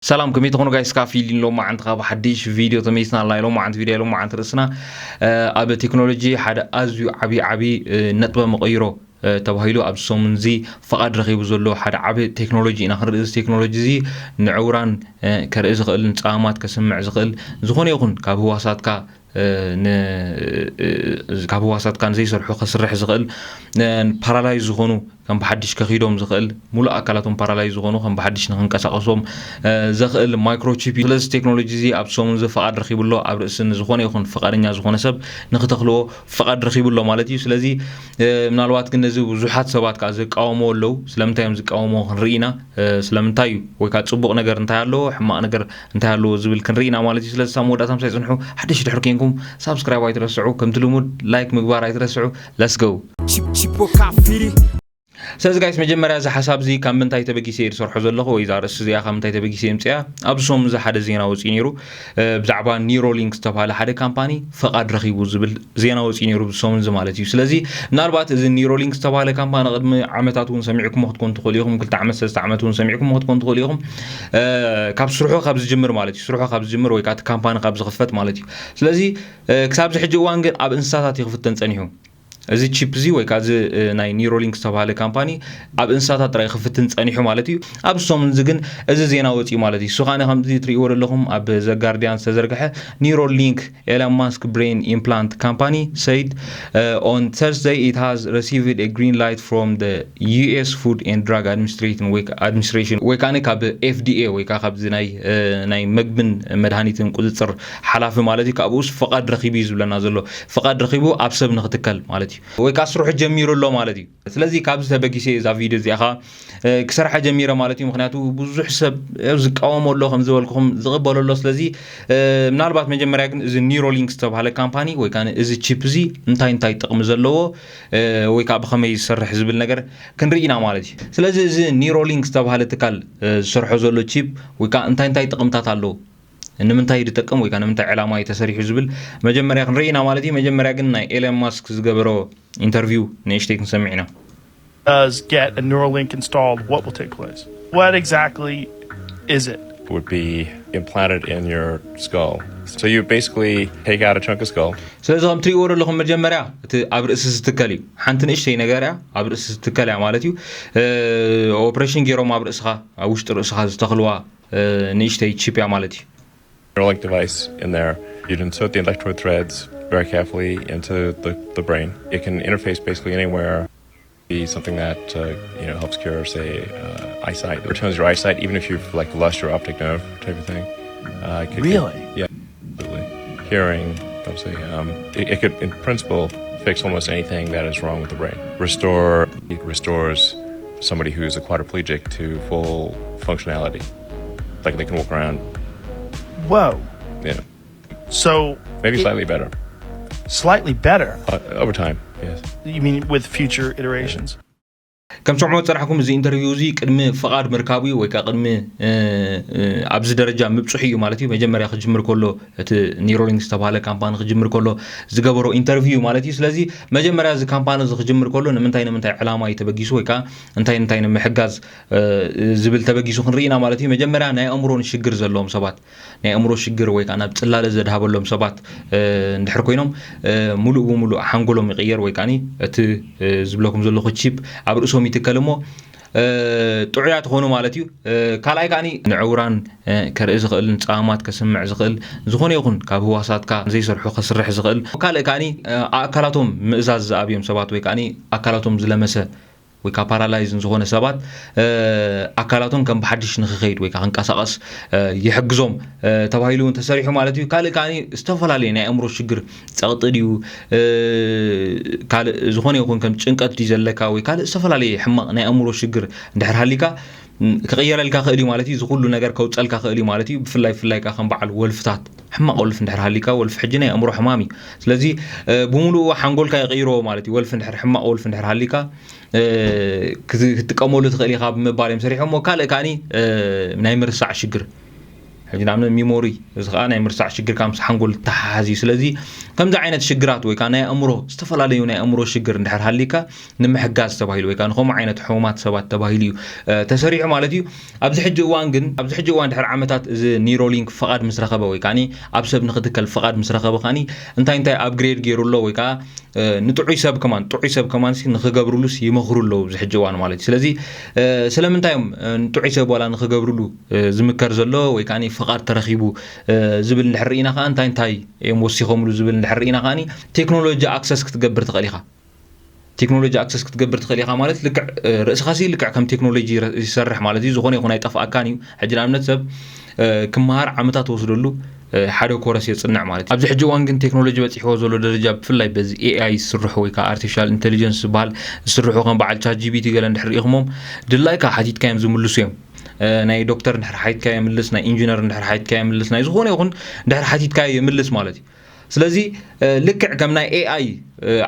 ሰላም፣ ከመይ ትኾኑ ጋይስ? ካፊል ሎማዓንቲ ካብ ሓድሽ ቪድዮ ተመይስና። ናይ ሎማዓንቲ ቪድዮ፣ ሎማዓንቲ ርእስና ኣብ ቴክኖሎጂ ሓደ ኣዝዩ ዓብዪ ዓብዪ ነጥበ መቐይሮ ተባሂሉ ኣብዚ ሰሙን እዚ ፍቓድ ረኺቡ ዘሎ ሓደ ዓቢ ቴክኖሎጂ ኢና ክንርኢ። እዚ ቴክኖሎጂ እዚ ንዕውራን ከርኢ ዝኽእል፣ ንጻማት ከስምዕ ዝኽእል፣ ዝኾነ ይኹን ካብ ህዋሳትካ ካብ ህዋሳትካ ንዘይሰርሑ ከስርሕ ዝኽእል፣ ፓራላይዝ ዝኾኑ ከም ብሓድሽ ከኺዶም ዝኽእል፣ ሙሉእ ኣካላቶም ፓራላይዝ ዝኾኑ ከም ብሓድሽ ንክንቀሳቀሶም ዘኽእል ማይክሮቺፕ እዩ። ስለዚ ቴክኖሎጂ እዚ ኣብ ሰሙን እዚ ፍቓድ ረኺቡ ኣሎ። ኣብ ርእሲ ንዝኾነ ይኹን ፍቓደኛ ዝኾነ ሰብ ንክተኽልዎ ፍቓድ ረኺቡ ኣሎ ማለት እዩ። ስለዚ ምናልባት ግን ነዚ ብዙሓት ሰባት ከዓ ዝቃወምዎ ኣለዉ። ስለምንታይ እዮም ዝቃወምዎ ክንርኢ ኢና። ስለምንታይ እዩ ወይ ከዓ ፅቡቕ ነገር እንታይ ኣለዎ፣ ሕማቕ ነገር እንታይ ኣለዎ ዝብል ክንርኢ ኢና ማለት እዩ። ስለዚ ሳብ መወዳእታ ምሳይ ፅንሑ። ሓደሽ ድሕር ኮንኩም ሳብስክራይብ ኣይትረስዑ፣ ከምቲ ልሙድ ላይክ ምግባር ኣይትረስዑ። Let's go። Chip- Chipo Kafiri. ስለዚ ጋይስ፣ መጀመርያ እዚ ሓሳብ እዚ ካብ ምንታይ ተበጊሰ እየ ዝሰርሖ ዘለኹ ወይ እዛ ርእሲ እዚኣ ካብ ምንታይ ተበጊሰ እየ ምፅያ? ኣብዚ ሰሙን እዚ ሓደ ዜና ወፂኡ ነይሩ። ብዛዕባ ኒውሮሊንክ ዝተባሃለ ሓደ ካምፓኒ ፈቓድ ረኺቡ ዝብል ዜና ወፂኡ ነይሩ ብሰሙን እዚ ማለት እዩ። ስለዚ ምናልባት እዚ ኒውሮሊንክ ዝተባሃለ ካምፓኒ ቅድሚ ዓመታት እውን ሰሚዕኩሞ ክትኮኑ ትኽእሉ ኢኹም። ክልተ ዓመት ሰለስተ ዓመት እውን ሰሚዕኩሞ ክትኮኑ ትኽእሉ ኢኹም። ካብ ስርሑ ካብ ዝጅምር ማለት እዩ። ስርሑ ካብ ዝጅምር ወይ ከዓ እቲ ካምፓኒ ካብ ዝኽፈት ማለት እዩ። ስለዚ ክሳብ እዚ ሕጂ እዋን ግን ኣብ እንስሳታት ይኽፍተን ፀኒሑ። እዚ ቺፕ እዚ ወይ ከዓ እዚ ናይ ኒውሮሊንክ ዝተባሃለ ካምፓኒ ኣብ እንስሳታት ጥራይ ክፍትን ፀኒሑ ማለት እዩ። ኣብ ሰሙን እዚ ግን እዚ ዜና ወፂኡ ማለት እዩ። እሱ ከዓ ከምዚ ትርእይዎ ዘለኹም ኣብ ዘጋርዲያን ዝተዘርግሐ ኒውሮሊንክ ኤለን ማስክ ብሬን ኢምፕላንት ካምፓኒ ሰይድ on Thursday it has received a green light from the U S Food and Drug Administration ወይ administration ወይ ከዓ ካብ F D A ወይ ከዓ ካብዚ ናይ ናይ መግብን መድሃኒትን ቁፅፅር ሓላፊ ማለት እዩ። ካብኡስ ፍቓድ ረኺቡ እዩ ዝብለና ዘሎ። ፍቓድ ረኺቡ ኣብ ሰብ ንክትከል ማለት እዩ። ወይ ከዓ ስርሑ ጀሚሩ ኣሎ ማለት እዩ። ስለዚ ካብዚ ተበጊሰ እዛ ቪድዮ እዚኣ ከዓ ክሰርሓ ጀሚረ ማለት እዩ። ምክንያቱ ብዙሕ ሰብ ዝቃወሞ ኣሎ ከም ዝበልኩኹም ዝቕበሎ ኣሎ። ስለዚ ምናልባት መጀመርያ ግን እዚ ኒውሮሊንክ ዝተባሃለ ካምፓኒ ወይ ከዓ እዚ ቺፕ እዚ እንታይ እንታይ ጥቕሚ ዘለዎ ወይ ከዓ ብኸመይ ዝሰርሕ ዝብል ነገር ክንርኢ ኢና ማለት እዩ። ስለዚ እዚ ኒውሮሊንክ ዝተባሃለ ትካል ዝሰርሖ ዘሎ ቺፕ ወይ ከዓ እንታይ እንታይ ጥቕምታት ኣለዎ፣ ንምንታይ ዝጠቅም ወይ ከዓ ንምንታይ ዕላማ እዩ ተሰሪሑ ዝብል መጀመርያ ክንርኢ ኢና ማለት እዩ። መጀመርያ ግን ናይ ኤለን ማስክ ዝገበሮ ኢንተርቪው ንእሽተይ ክንሰምዕ ኢና። Does get a Neuralink installed, what will take place? What exactly is it? Would be implanted in your skull. So you basically take out a chunk of skull. ስለዚ ከም ትሪእዎ ዘለኹም መጀመርያ እቲ ኣብ ርእሲ ዝትከል እዩ። ሓንቲ ንእሽተይ ነገር እያ፣ ኣብ ርእሲ ዝትከል እያ ማለት እዩ። ኦፕሬሽን ገይሮም ኣብ ርእስኻ፣ ኣብ ውሽጢ ርእስኻ ዝተኽልዋ ንእሽተይ ቺፕ እያ ማለት እዩ። Neuralink device in there. You'd insert the electrode threads very carefully into the, the brain. It can interface basically anywhere. Be something that uh, you know helps cure, say, uh, eyesight. It returns your eyesight even if you've like lost your optic nerve type of thing. Uh, it could, Really? Yeah, absolutely. Hearing, obviously, um, it, it could in principle fix almost anything that is wrong with the brain. Restore, it restores somebody who's a quadriplegic to full functionality. Like they can walk around. Whoa. You know, So maybe it- slightly better Slightly better. uh, over time. Yes. You mean with future iterations? ከም ትሰምዑ ዝፀናሕኩም እዚ ኢንተርቪው እዚ ቅድሚ ፍቓድ ምርካቡ እዩ ወይ ከዓ ቅድሚ ኣብዚ ደረጃ ምብፅሑ እዩ ማለት እዩ። መጀመርያ ክጅምር ከሎ እቲ ኒውሮሊንክ ዝተባሃለ ካምፓኒ ክጅምር ከሎ ዝገበሮ ኢንተርቪው እዩ ማለት እዩ። ስለዚ መጀመርያ እዚ ካምፓኒ እዚ ክጅምር ከሎ ንምንታይ ንምንታይ ዕላማ እዩ ተበጊሱ ወይ ከዓ እንታይ እንታይ ንምሕጋዝ ዝብል ተበጊሱ ክንርኢና ማለት እዩ። መጀመርያ ናይ ኣእምሮ ሽግር ዘለዎም ሰባት ናይ ኣእምሮ ሽግር ወይ ከዓ ናብ ፅላለ ዘድሃበሎም ሰባት እንድሕር ኮይኖም ሙሉእ ብሙሉእ ሓንጎሎም ይቕየር ወይ ከዓ እቲ ዝብለኩም ዘለኹ ቺፕ ኣብ ርእሶም ይትከል እሞ ጥዑያት ትኾኑ ማለት እዩ። ካልኣይ ከዓ ንዕውራን ከርኢ ዝኽእል፣ ንፃማት ከስምዕ ዝኽእል፣ ዝኾነ ይኹን ካብ ህዋሳትካ ዘይሰርሑ ከስርሕ ዝኽእል፣ ካልእ ከዓ ኣካላቶም ምእዛዝ ዝኣብዮም ሰባት ወይ ከዓ ኣካላቶም ዝለመሰ ወይ ከዓ ፓራላይዝ ንዝኾነ ሰባት ኣካላቶም ከም ብሓድሽ ንክኸይድ ወይ ከዓ ክንቀሳቐስ ይሕግዞም ተባሂሉ እውን ተሰሪሑ ማለት እዩ። ካልእ ከዓ ዝተፈላለዩ ናይ ኣእምሮ ሽግር፣ ፀቕጢ ድዩ ካልእ ዝኾነ ይኹን ከም ጭንቀት ድዩ ዘለካ ወይ ካልእ ዝተፈላለየ ሕማቕ ናይ ኣእምሮ ሽግር እንድሕር ሃሊካ ክቕየረልካ ክእል እዩ ማለት እዩ። እዚ ኩሉ ነገር ከውፀልካ ክእል እዩ ማለት እዩ። ብፍላይ ብፍላይ ከዓ ከም በዓል ወልፍታት ሕማቕ ወልፊ እንድሕር ሃሊካ፣ ወልፊ ሕጂ ናይ ኣእምሮ ሕማም እዩ። ስለዚ ብሙሉኡ ሓንጎልካ ይቕይሮ ማለት እዩ። ወልፊ እንድሕር ሕማቕ ወልፊ እንድሕር ሃሊካ ክትጥቀመሉ ትኽእል ኢኻ ብምባል እዮም ሰሪሖሞ። ካልእ ከዓኒ ናይ ምርሳዕ ሽግር ሕጂ ንኣብነት ሚሞሪ፣ እዚ ከዓ ናይ ምርሳዕ ሽግር ካብ ምስ ሓንጎል ተሓሓዝ እዩ። ስለዚ ከምዚ ዓይነት ሽግራት ወይ ከዓ ናይ ኣእምሮ፣ ዝተፈላለዩ ናይ ኣእምሮ ሽግር እንድሕር ሃሊካ ንምሕጋዝ ተባሂሉ ወይ ከዓ ንከምኡ ዓይነት ሕሙማት ሰባት ተባሂሉ እዩ ተሰሪሑ ማለት እዩ። ኣብዚ ሕጂ እዋን ግን ኣብዚ ሕጂ እዋን ድሕሪ ዓመታት እዚ ኒሮሊንክ ፍቓድ ምስ ረኸበ ወይ ከዓ ኣብ ሰብ ንክትከል ፍቓድ ምስ ረኸበ ከዓ እንታይ እንታይ ኣፕግሬድ ገይሩ ኣሎ ወይ ከዓ ንጥዑይ ሰብ ከማን ጥዑይ ሰብ ከማን ንክገብርሉስ ይመክሩ ኣለዉ ኣብዚ ሕጂ እዋን ማለት እዩ። ስለዚ ስለምንታይ እዮም ንጥዑይ ሰብ ዋላ ንክገብርሉ ዝምከር ዘሎ ወይ ከዓ ፍቓድ ተረኪቡ ዝብል እንድሕር ርኢና ከዓ እንታይ እንታይ እዮም ወሲኾምሉ ዝብል እንድሕር ርኢና ከዓ ቴክኖሎጂ ኣክሰስ ክትገብር ትኽእል ኢኻ። ቴክኖሎጂ ኣክሰስ ክትገብር ትኽእል ኢኻ ማለት ልክዕ ርእስኻሲ ልክዕ ከም ቴክኖሎጂ ይሰርሕ ማለት እዩ። ዝኾነ ይኹን ኣይጠፍኣካን እዩ። ሕጂ ንኣብነት ሰብ ክመሃር ዓመታት ወስደሉ ሓደ ኮረስ የፅንዕ ማለት እዩ። ኣብዚ ሕጂ እዋን ግን ቴክኖሎጂ በፂሕዎ ዘሎ ደረጃ ብፍላይ በዚ ኤኣይ ዝስርሑ ወይ ከዓ ኣርቲፊሻል ኢንቴሊጀንስ ዝበሃል ዝስርሑ ከም በዓል ቻት ጂቢቲ ገለ እንድሕር ርኢኹሞም ድላይካ ሓቲትካዮም ዝምልሱ እዮም። ናይ ዶክተር እንድሕር ሓቲትካዮ ምልስ፣ ናይ ኢንጂነር እንድሕር ሓቲትካዮ ምልስ፣ ናይ ዝኾነ ይኹን እንድሕር ሓቲትካዮ ይምልስ ማለት እዩ። ስለዚ ልክዕ ከም ናይ ኤኣይ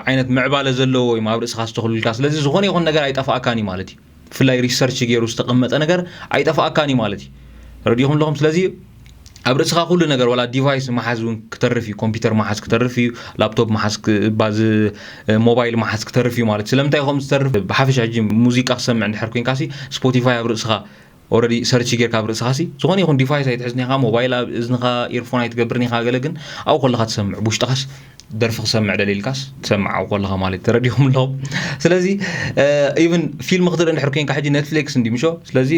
ዓይነት ምዕባለ ዘለዎ እዩ ኣብ ርእስኻ ዝተኽሉልካ። ስለዚ ዝኾነ ይኹን ነገር ኣይጠፍኣካን እዩ ማለት እዩ። ብፍላይ ሪሰርች ገይሩ ዝተቐመጠ ነገር ኣይጠፍኣካን እዩ ማለት እዩ። ረዲኹም ኣለኹም። ስለዚ ኣብ ርእስኻ ኩሉ ነገር ዋላ ዲቫይስ መሓዝ እውን ክተርፍ እዩ። ኮምፒውተር መሓዝ ክተርፍ እዩ። ላፕቶፕ መሓዝ ባዚ ሞባይል መሓዝ ክተርፍ እዩ ማለት። ስለምንታይ ከም ዝተርፍ ብሓፈሻ ሕጂ ሙዚቃ ክሰምዕ እንድሕር ኮይንካ ሲ ስፖቲፋይ ኣብ ርእስኻ ኦረዲ ሰርች ጌርካ ኣብ ርእስኻ ሲ ዝኾነ ይኹን ዲቫይስ ኣይትሕዝን ኢኻ፣ ሞባይል ኣብ እዝንኻ፣ ኢርፎን ኣይትገብርን ኢኻ። ገለ ግን ኣብኡ ከለኻ ትሰምዕ፣ ብውሽጥኻስ ደርፊ ክሰምዕ ደሊልካስ ትሰምዕ ኣብኡ ከለኻ ማለት ተረዲኹም ኣለኹም። ስለዚ ኢቭን ፊልም ክትርኢ እንድሕር ኮይንካ ሕጂ ኔትፍሊክስ እንዲ ምሾ። ስለዚ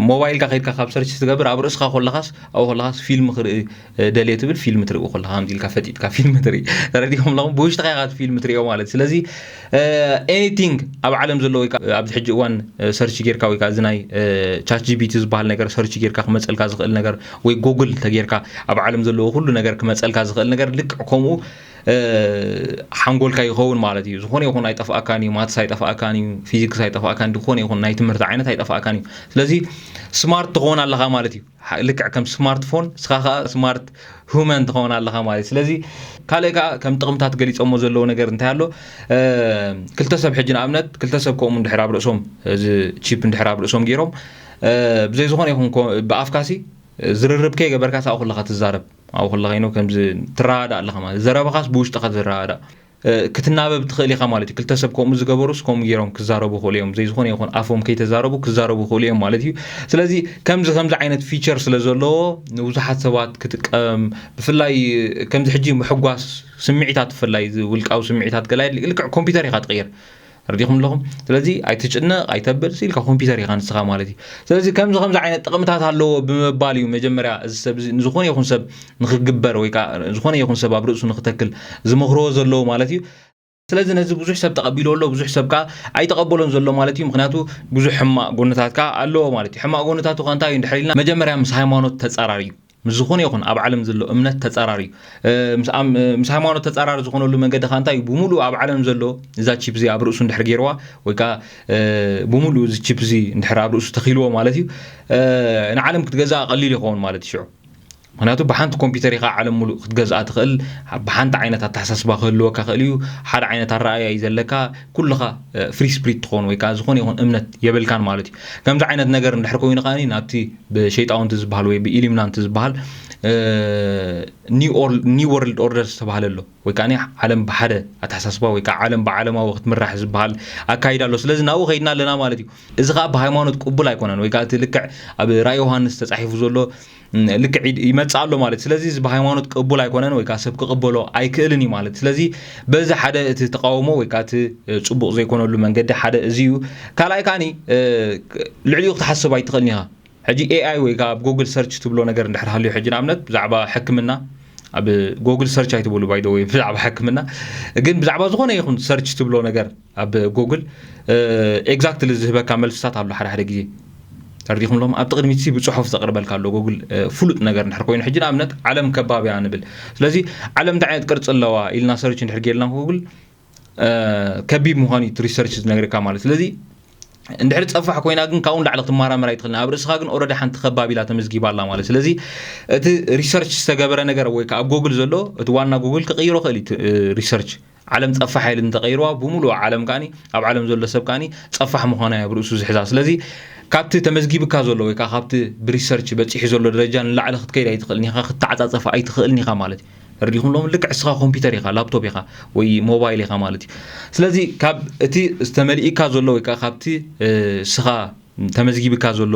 ሞባይልካ ከይድካ ካብ ሰርች ትገብር ኣብ ርእስኻ ከለኻስ ኣብኡ ከለኻስ ፊልም ክርኢ ደልየ ትብል ፊልም ትርኢ ከለኻ ከምዚ ኢልካ ፈጢጥካ ፊልም ትርኢ። ተረዲኹም ኣለኹም። ብውሽጥኻ ኢኻ ፊልም ትሪኦ ማለት። ስለዚ ኤኒቲንግ ኣብ ዓለም ዘሎ ወይ ኣብዚ ሕጂ እዋን ሰርች ጌርካ ወይ እዚ ናይ ቻት ጂቢቲ ዝበሃል ነገር ሰርች ጌርካ ክመፀልካ ዝኽእል ነገር ወይ ጎግል ተጌርካ ኣብ ዓለም ዘለዎ ኩሉ ነገር ክመፀልካ ዝኽእል ነገር ልክዕ ከምኡ ሓንጎልካ ይኸውን ማለት እዩ። ዝኾነ ይኹን ኣይጠፍኣካን እዩ። ማትስ ኣይጠፍኣካን እዩ። ፊዚክስ ኣይጠፍኣካን ዝኾነ ይኹን ናይ ትምህርቲ ዓይነት ኣይጠፍኣካን እዩ። ስለዚ ስማርት ትኸውን ኣለኻ ማለት እዩ። ልክዕ ከም ስማርትፎን ንስኻ ከዓ ስማርት ሁመን ትኸውን ኣለኻ ማለት እዩ። ስለዚ ካልእ ከዓ ከም ጥቕምታት ገሊፆሞ ዘለዉ ነገር እንታይ ኣሎ? ክልተ ሰብ ሕጂ ንኣብነት ክልተ ሰብ ከምኡ እንድሕር ኣብ ርእሶም እዚ ቺፕ እንድሕር ኣብ ርእሶም ገይሮም ብዘይ ዝኾነ ይኹን ብኣፍካሲ ዝርርብ ከይገበርካ ሳብ ኩልኻ ትዛረብ ኣብኡ ከለኻ ይኖ ከምዚ ትረዳእ ኣለኻ ማለት ዘረባኻስ ብውሽጥኻ ትረዳእ ክትናበብ ትኽእል ኢኻ ማለት እዩ። ክልተ ሰብ ከምኡ ዝገበሩስ ከምኡ ገይሮም ክዛረቡ ይኽእሉ እዮም። ዘይዝኾነ ይኹን ኣፎም ከይተዛረቡ ክዛረቡ ይኽእሉ እዮም ማለት እዩ። ስለዚ ከምዚ ከምዚ ዓይነት ፊቸር ስለ ዘለዎ ንብዙሓት ሰባት ክጥቀም ብፍላይ ከምዚ ሕጂ ምሕጓስ ስምዒታት ብፍላይ ውልቃዊ ስምዒታት ገላይ ልክዕ ኮምፒውተር ኢኻ ትቕይር ረዲኹም ኣለኹም። ስለዚ ኣይትጭነቕ ኣይተብል ኢልካ ኮምፒውተር ኢኻ ንስኻ ማለት እዩ። ስለዚ ከምዚ ከምዚ ዓይነት ጥቕምታት ኣለዎ ብምባል እዩ መጀመርያ እዚ ሰብ እዚ ንዝኾነ ይኹን ሰብ ንክግበር ወይ ከዓ ዝኾነ ይኹን ሰብ ኣብ ርእሱ ንክተክል ዝመኽርዎ ዘለዉ ማለት እዩ። ስለዚ ነዚ ብዙሕ ሰብ ተቐቢሎ ኣሎ ብዙሕ ሰብ ከዓ ኣይተቐበሎን ዘሎ ማለት እዩ። ምክንያቱ ብዙሕ ሕማቕ ጎነታት ከዓ ኣለዎ ማለት እዩ። ሕማቕ ጎነታቱ ከ እንታይ እዩ እንድሕር ኢልና መጀመርያ ምስ ሃይማኖት ተፃራሪ እዩ። ምስ ዝኾነ ይኹን ኣብ ዓለም ዘሎ እምነት ተፃራሪ እዩ። ምስ ሃይማኖት ተፃራሪ ዝኾነሉ መንገዲ ከዓ እንታይ እዩ ብሙሉእ ኣብ ዓለም ዘሎ እዛ ቺፕ እዚ ኣብ ርእሱ እንድሕር ገይርዋ ወይ ከዓ ብሙሉእ እዚ ቺፕ እዚ እንድሕር ኣብ ርእሱ ተኺልዎ ማለት እዩ ንዓለም ክትገዛእ ቀሊል ይኸውን ማለት እዩ ሽዑ። ምክንያቱ ብሓንቲ ኮምፒውተር ኢኻ ዓለም ሙሉእ ክትገዝኣ ትኽእል። ብሓንቲ ዓይነት ኣተሓሳስባ ክህልወካ ክእል እዩ። ሓደ ዓይነት ኣረኣያ እዩ ዘለካ። ኩልኻ ፍሪ ስፕሪት ትኸውን ወይ ከዓ ዝኾነ ይኹን እምነት የብልካን ማለት እዩ። ከምዚ ዓይነት ነገር እንድሕር ኮይኑ ከዓኒ ናብቲ ብሸይጣውንቲ ዝበሃል ወይ ብኢሊምናንቲ ዝበሃል ኒው ወርልድ ኦርደር ዝተባሃለ ኣሎ ወይ ከዓ ዓለም ብሓደ ኣተሓሳስባ ወይ ከዓ ዓለም ብዓለማዊ ክትምራሕ ዝበሃል ኣካይዳ ኣሎ። ስለዚ ናብኡ ከይድና ኣለና ማለት እዩ። እዚ ከዓ ብሃይማኖት ቅቡል ኣይኮነን ወይ ከዓ እቲ ልክዕ ኣብ ራእይ ዮሃንስ ተፃሒፉ ዘሎ ልክዕ ይመፅእ ኣሎ ማለት ስለዚ እዚ ብሃይማኖት ቅቡል ኣይኮነን ወይ ከዓ ሰብ ክቕበሎ ኣይክእልን እዩ ማለት ስለዚ በዚ ሓደ እቲ ተቃውሞ ወይ ከዓ እቲ ፅቡቕ ዘይኮነሉ መንገዲ ሓደ እዚ እዩ። ካልኣይ ከዓኒ ልዕሊኡ ክትሓስብ ኣይትኽእልን ኢኻ። ሕጂ ኤኣይ ወይ ከዓ ኣብ ጎግል ሰርች ትብሎ ነገር እንድሕር ሃልዮ ሕጂ ንኣብነት ብዛዕባ ሕክምና ኣብ ጎግል ሰርች ኣይትብሉ ባይደ ወይ ብዛዕባ ሕክምና ግን ብዛዕባ ዝኾነ ይኹን ሰርች ትብሎ ነገር ኣብ ጎግል ኤግዛክትሊ ዝህበካ መልስታት ኣሎ ሓደ ሓደ ግዜ ተረዲኹም ኣለኹም ኣብቲ ቅድሚት ሲ ብፅሑፍ ዘቕርበልካ ኣሎ ጎግል ፍሉጥ ነገር እንድሕር ኮይኑ ሕጂ ንኣብነት ዓለም ከባብያ ንብል ስለዚ ዓለም እንታይ ዓይነት ቅርፂ ኣለዋ ኢልና ሰርች እንድሕር ጌርልና ጎግል ከቢብ ምዃኑ እዩ ሪሰርች ዝነግረካ ማለት ስለዚ እንድሕር ፀፋሕ ኮይና ግን ካብኡ ንላዕሊ ክትመራመር ኣይትኽእልን ኣብ ርእስኻ ግን ኦረዲ ሓንቲ ከባቢ ኢላ ተመዝጊባ ኣላ ማለት ስለዚ እቲ ሪሰርች ዝተገበረ ነገር ወይ ከዓ ኣብ ጎግል ዘሎ እቲ ዋና ጎግል ክቕይሮ ክእል እዩ ሪሰርች ዓለም ፀፋሕ ኢሉ እንተቐይርዋ ብምሉእ ዓለም ከዓኒ ኣብ ዓለም ዘሎ ሰብ ከዓኒ ፀፋሕ ምዃና ኣብ ርእሱ ዝሕዛ ስለዚ ካብቲ ተመዝጊብካ ዘሎ ወይ ከዓ ካብቲ ብሪሰርች በፂሑ ዘሎ ደረጃ ንላዕሊ ክትከይድ ኣይትኽእልን ኢኻ፣ ክትተዓፃፀፍ ኣይትኽእልን ኢኻ ማለት እዩ። ተረዲኹም? ሎም ልክዕ እስኻ ኮምፒውተር ኢኻ፣ ላፕቶፕ ኢኻ ወይ ሞባይል ኢኻ ማለት እዩ። ስለዚ ካብ እቲ ዝተመልኢካ ዘሎ ወይ ከዓ ካብቲ እስኻ ተመዝጊብካ ዘሎ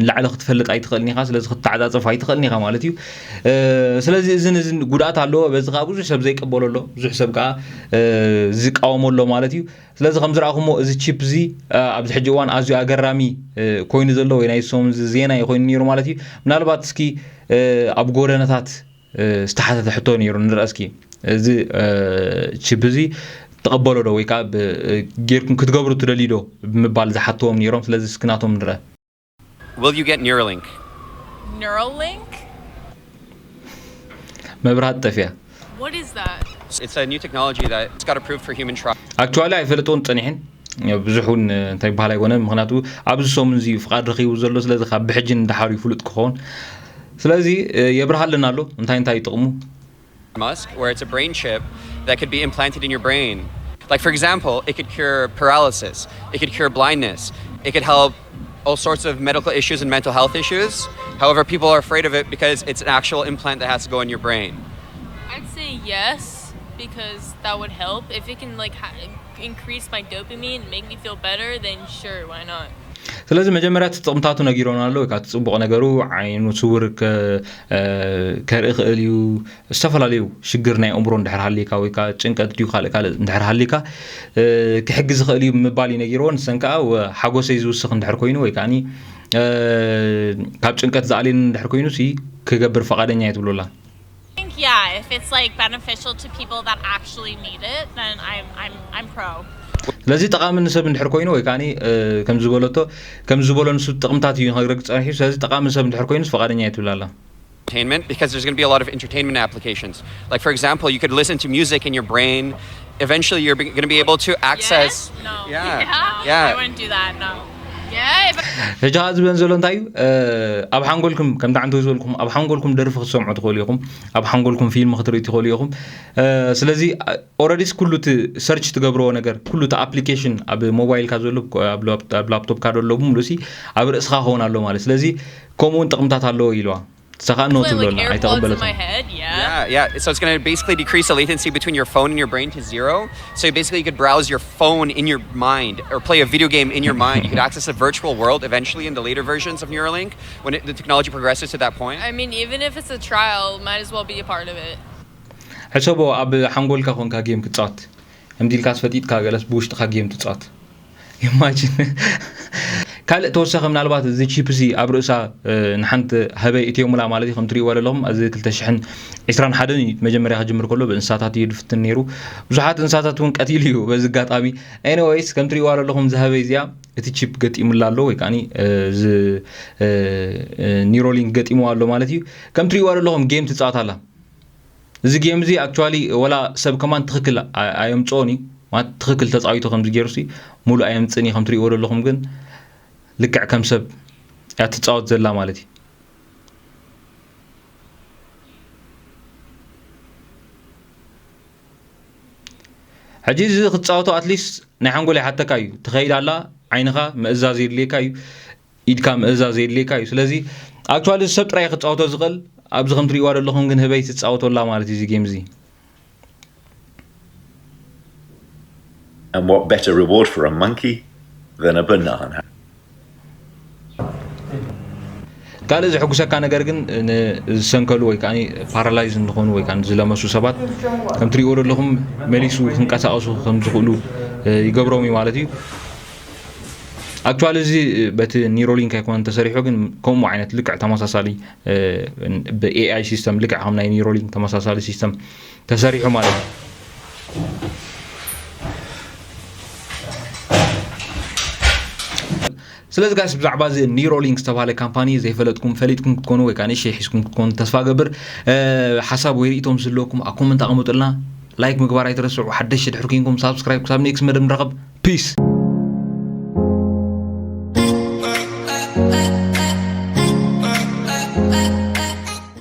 ንላዕሊ ክትፈልጥ ኣይትኽእልን ኢኻ። ስለዚ ክትተዓፃፀፍ ኣይትኽእልን ኢኻ ማለት እዩ። ስለዚ እዝን እዝን ጉድኣት ኣለዎ። በዚ ከዓ ብዙሕ ሰብ ዘይቀበሎ ኣሎ፣ ብዙሕ ሰብ ከዓ ዝቃወሞ ኣሎ ማለት እዩ። ስለዚ ከም ዝረኣኹሞ እዚ ቺፕ እዚ ኣብዚ ሕጂ እዋን ኣዝዩ ኣገራሚ ኮይኑ ዘሎ ወይ ናይ ሰሙን ዜና ኮይኑ ነይሩ ማለት እዩ። ምናልባት እስኪ ኣብ ጎደናታት ዝተሓተተ ሕቶ ነይሩ፣ ንርኣ እስኪ። እዚ ቺፕ እዚ ትቐበሎ ዶ ወይ ከዓ ጌርኩም ክትገብሩ ትደልዩ ዶ ብምባል ዝሓትዎም ነይሮም። ስለዚ እስኪ ናቶም ንርአ። Will you get Neuralink? Neuralink? መብራት ጠፊያ። What is that? It's a new technology that's got approved for human trial. ኣክቹዋሊ ኣይፈለጥዎን ጸኒሐን ብዙሕ እውን እንታይ ይበሃል ኣይኮነን። ምክንያቱ ኣብዚ ሰሙን እዚ ፍቓድ ረኺቡ ዘሎ፣ ስለዚ ካብ ብሕጂ ንደሓር እዩ ፍሉጥ ክኸውን። ስለዚ የብርሃልና ኣሎ እንታይ እንታይ ጥቕሙ። Musk, where it's a brain chip that could be implanted in your brain. Like, for example, it could cure paralysis, it could cure blindness, it could help all sorts of medical issues and mental health issues. However, people are afraid of it because it's an actual implant that has to go in your brain. I'd say yes, because that would help. If it can, like, ha- increase my dopamine and make me feel better, then sure, why not? ስለዚ መጀመርያ እቲ ጥቕምታቱ ነጊሮና ኣሎ። ወይ ከዓ እቲ ፅቡቕ ነገሩ ዓይኑ ስውር ከርኢ ክእል እዩ። ዝተፈላለዩ ሽግር ናይ ኣእምሮ እንድሕር ሃልካ ወይ ከዓ ጭንቀት ድዩ ካልእ ካልእ እንድሕር ሃልካ ክሕግዝ ይኽእል እዩ ብምባል እዩ ነጊርዎ። ንሰን ከዓ ሓጎሰይ ዝውስኽ እንድሕር ኮይኑ ወይ ከዓ ካብ ጭንቀት ዝኣልየኒ እንድሕር ኮይኑ ሲ ክገብር ፈቓደኛ እየ ትብሎ ኣላ። I think, yeah, if it's like beneficial to people that actually need it, then I'm I'm I'm pro. ስለዚ ጠቓሚ ንሰብ እንድሕር ኮይኑ ወይ ከዓ ከም ዝበለቶ ከም ዝበሎ ንሱ ጥቕምታት እዩ ክነግረክ ፀኒሑ። ስለዚ ጠቓሚ ንሰብ እንድሕር ኮይኑስ ፈቓደኛ እየ ትብል ኣላ። Entertainment, because there's going to be a lot of entertainment applications. Like, for example, you could listen to music in your brain. Eventually, you're going to be able to access. Yes? No. Yeah. Yeah. Yeah. I wouldn't do that. No. Yeah. But ሕጂ ከዓ ዝበን ዘሎ እንታይ እዩ? ኣብ ሓንጎልኩም ከምቲ ዓንተው ዝበልኩም ኣብ ሓንጎልኩም ደርፊ ክትሰምዑ ትኽእሉ ኢኹም። ኣብ ሓንጎልኩም ፊልም ክትርኢ ትኽእሉ ኢኹም። ስለዚ ኦረዲስ ኩሉ እቲ ሰርች ትገብርዎ ነገር ኩሉ እቲ ኣፕሊኬሽን ኣብ ሞባይልካ ዘሎ ኣብ ላፕቶፕካ ዘሎ ብምሉእ ሲ ኣብ ርእስኻ ክኸውን ኣሎ ማለት። ስለዚ ከምኡ እውን ጥቕምታት ኣለዎ ኢልዋ። ንሳ ከዓ no put, ትብሎ like, ኣላ፣ AirPods in ኣይተቐበለትን። My head. Yeah. Yeah, yeah. So it's going to basically decrease the latency between your phone and your brain to zero. So you basically could browse your phone in your mind or play a video game in your mind. You could access a virtual world eventually in the later versions of Neuralink when it, the technology progresses to that point. I mean, even if it's a trial, might as well be a part of it. ሕሰቦ ኣብ ሓንጎልካ ኮንካ ጌም ክትፃወት ከምዚ ኢልካስ ፈጢጥካ ገለስ ብውሽጥካ ጌም ትፃወት። ኢማጂን። ካልእ ተወሳኺ ምናልባት እዚ ቺፕ እዚ ኣብ ርእሳ ንሓንቲ ህበይ እትዮምላ ማለት እዩ። ከም ትሪእዎ ዘለኹም እዚ ክልተ ሽሕን ዕስራን ሓደን እዩ መጀመርያ ክጅምር ከሎ ብእንስሳታት እዩ ድፍትን ነይሩ። ብዙሓት እንስሳታት እውን ቀቲሉ እዩ በዚ ኣጋጣሚ። ኤኒወይስ ከም ትሪእዋ ዘለኹም እዚ ህበይ እዚኣ እቲ ቺፕ ገጢሙላ ኣሎ ወይ ከዓ እዚ ኒሮሊንክ ገጢምዋ ኣሎ ማለት እዩ። ከም ትሪእዋ ዘለኹም ጌም ትፃወት ኣላ። እዚ ጌም እዚ ኣክቹዋሊ ወላ ሰብ ከማን ትኽክል ኣየምፅኦን እዩ ማለት ትኽክል ተፃዊቱ ከምዚ ገይሩ ሲ ሙሉእ ኣየምፅእን እዩ። ከም ትሪእዎ ዘለኹም ግን ልክዕ ከም ሰብ እያ ትፃወት ዘላ ማለት እዩ። ሕጂ እዚ ክትፃወቶ ኣትሊስት ናይ ሓንጎል ይሓተካ እዩ። ትኸይድ ኣላ ዓይንኻ ምእዛዝ የድልየካ እዩ። ኢድካ ምእዛዝ የድልየካ እዩ። ስለዚ ኣክቹዋሊ ሰብ ጥራይ ክፃወቶ ዝኽእል ኣብዚ ከም ትሪእዋ ዘለኹም ግን ህበይ ትፃወቶ ኣላ ማለት እዩ እዚ ጌም እዚ። And what better reward for a monkey than a banana? ካልእ ዝሕጉሰካ ነገር ግን ንዝሰንከሉ ወይ ከዓ ፓራላይዝ ዝኾኑ ወይ ከዓ ዝለመሱ ሰባት ከም ትሪእዎ ዘለኹም መሊሱ ክንቀሳቀሱ ከም ዝኽእሉ ይገብሮም እዩ ማለት እዩ። ኣክቹዋሊ እዚ በቲ ኒሮሊንክ ኣይኮነን ተሰሪሑ ግን ከምኡ ዓይነት ልክዕ ተመሳሳሊ ብኤኣይ ሲስተም ልክዕ ከም ናይ ኒሮሊንክ ተመሳሳሊ ሲስተም ተሰሪሑ ማለት እዩ። ስለዚ ጋይስ ብዛዕባ እዚ ኒሮሊንክ ዝተባሃለ ካምፓኒ ዘይፈለጥኩም ፈሊጥኩም ክትኮኑ ወይ ከዓ ንእሽተይ ሒዝኩም ክትኮኑ ተስፋ ገብር። ሓሳብ ወይ ርእይቶም ዝህልወኩም ኣብ ኮመንት ኣቐምጡልና። ላይክ ምግባር ኣይትረስዑ። ሓደሽቲ ድሕር ኮንኩም ሳብስክራይብ። ክሳብ ኔክስት መደብ ንራኸብ። ፒስ።